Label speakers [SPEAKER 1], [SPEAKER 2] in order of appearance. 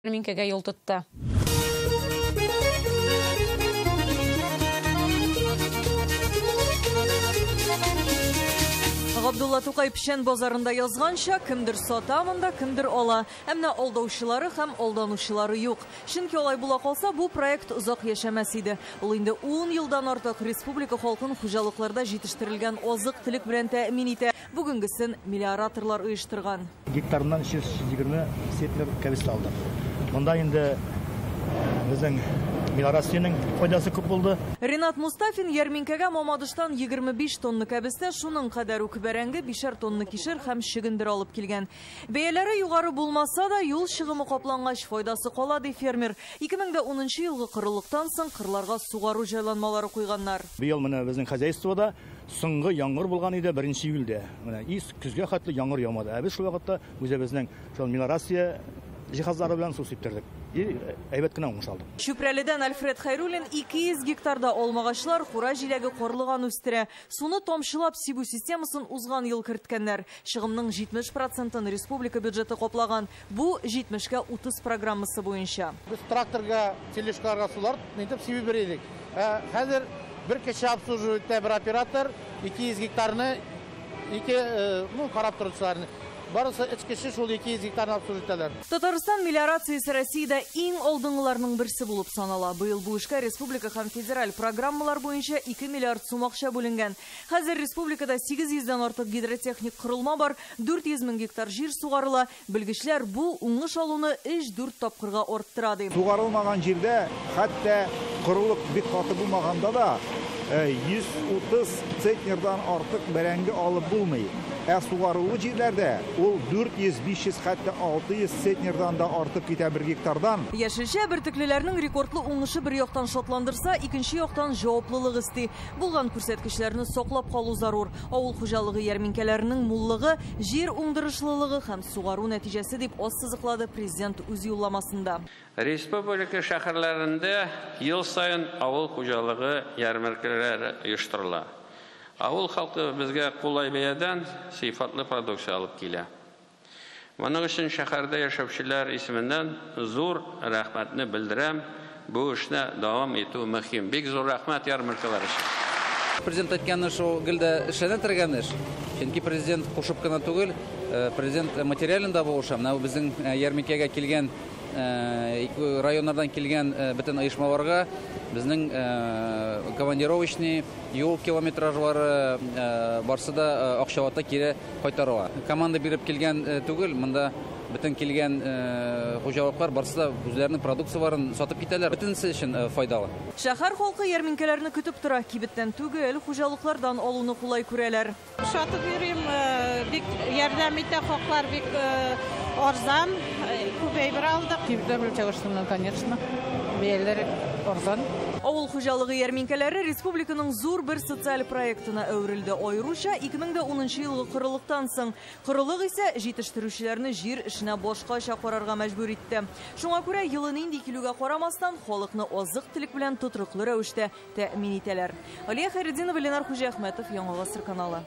[SPEAKER 1] Ярминкәгә юл тотты.
[SPEAKER 2] Габдулла Тукай Печән базарында язганча, кемдер сата монда, кемдер ала. Әмма алдаучылары һәм алданучылары юк. Чөнки алай була калса, бу проект озак яшәмәс иде. Ул инде 10 елдан артык республика халкын хуҗалыкларда җитештерелгән азык-төлек белән тәэмин итә. Бүгенгесен мелиораторлар оештырган.
[SPEAKER 3] Гектарыннан 320 центнер кәбестә алдык. Монда инде безнең мелиорациянең файдасы күп булды.
[SPEAKER 2] Ринат Мустафин ярминкәгә Мамадыштан 25 тонна кәбестә, шуның кадәр үк бәрәңге, 5 тонна кишер һәм чөгендер алып килгән. Бәяләре югары булмаса да, юл чыгымы каплангач файдасы кала, ди фермер. 2010 елгы корылыктан соң кырларга сугару җайланмалары куйганнар.
[SPEAKER 3] Быел менә безнең хозяйствода соңгы яңгыр булган иде 1 июльдә. Менә көзгә хәтле яңгыр яумады. Ә без шул вакытта үзебезнең шул мелиорация җиһазлары белән су сиптердек. Әйбәт кенә уңыш алдык.
[SPEAKER 2] Чүпрәледән Альфред Хайруллин 200 гектарда алмагачлар, кура җиләге, карлыган үстерә. Суны тамчылап сибү системасын узган ел керткәннәр. Чыгымның 70%-ын республика бюджеты каплаган. Бу 70-ка 30 программасы буенча.
[SPEAKER 4] Без тракторга, тележкаларга сулар нитеп сибеп бирә идек. Хәзер бер кеше обслуживает бер оператор 200 гектарны, ике, ну, карап торучыларны. Барысы өч кеше шул 200 гектарны обслуживать итәләр.
[SPEAKER 2] Татарстан мелиорациясе Россиядә иң алдынгыларның берсе булып санала. Быел бу эшкә республика һәм федераль программалар буенча 2 миллиард сум акча бүленгән. Хәзер республикада 800дән артык гидротехник корылма бар, 400 мең гектар җир сугарыла. Белгечләр бу уңыш алуны 3-4 тапкырга арттыра ди.
[SPEAKER 5] Сугарылмаган җирдә хәтта корылык бик каты булмаганда да 130 центнердан артык бәрәңге алып булмый. Ә сугарулы җирләрдә ул 400, 500, хәтта 600 центнердан да артып китә бер гектардан.
[SPEAKER 2] Яшелчә бөртеклеләрнең рекордлы уңышы бер яктан шатландырса, икенче яктан җаваплылык өсти. Булган күрсәткечләрне саклап калу зарур. Авыл хуҗалыгы ярминкәләренең муллыгы, җир уңдырышлылыгы һәм сугару нәтиҗәсе дип ассызыклады президент үз юлламасында.
[SPEAKER 6] Республика шәһәрләрендә ел саен авыл хуҗалыгы ярминкәләре оештырыла. Авыл халкы безгә кулай бәядән сыйфатлы продукция алып килә. Моның өчен шәһәрдә яшәүчеләр исеменнән зур рәхмәтне белдерәм. Бу эшне дәвам итү мөһим. Бик зур рәхмәт ярминкәләр өчен.
[SPEAKER 7] Президент әйткән эш ул гел дә эшләнә торган эш. Чөнки президент кушып кына түгел, президент материалын да булыша. Менә бу безнең ярминкәгә килгән районнардан килгән бөтен оешмаларга безнең командировочный юл километражлары барсы да акчалата кире кайтарыла. Команда биреп килгән түгел, монда бөтен килгән хуҗалыклар барсы да үзләренең продукцияларын сатып китәләр. Бөтенесе өчен файдалы.
[SPEAKER 2] Шәһәр халкы ярминкәләрне көтеп тора. Кибеттән түгел, хуҗалыклардан алуны кулай күрәләр.
[SPEAKER 8] Сатып йөрим, бик ярдәм итә, хаклар бик арзан, күп әйбер алдык.
[SPEAKER 9] Кибетләр белән чагыштырганда, конечно, бәяләр арзан.
[SPEAKER 2] Авыл хуҗалыгы ярминкәләре республиканың зур бер социаль проектына әверелде. Аеруча 2010 елгы корылыктан соң. Корылык исә җитештерүчеләрне җир эшенә башкача карарга мәҗбүр итте. Шуңа күрә елы нинди килүгә карамастан, халыкны азык-төлек белән тотрыклы рәвештә тәэмин итәләр. Алия Хәйретдинова, Ленар Хуҗиәхмәтов, Яңа Гасыр каналы.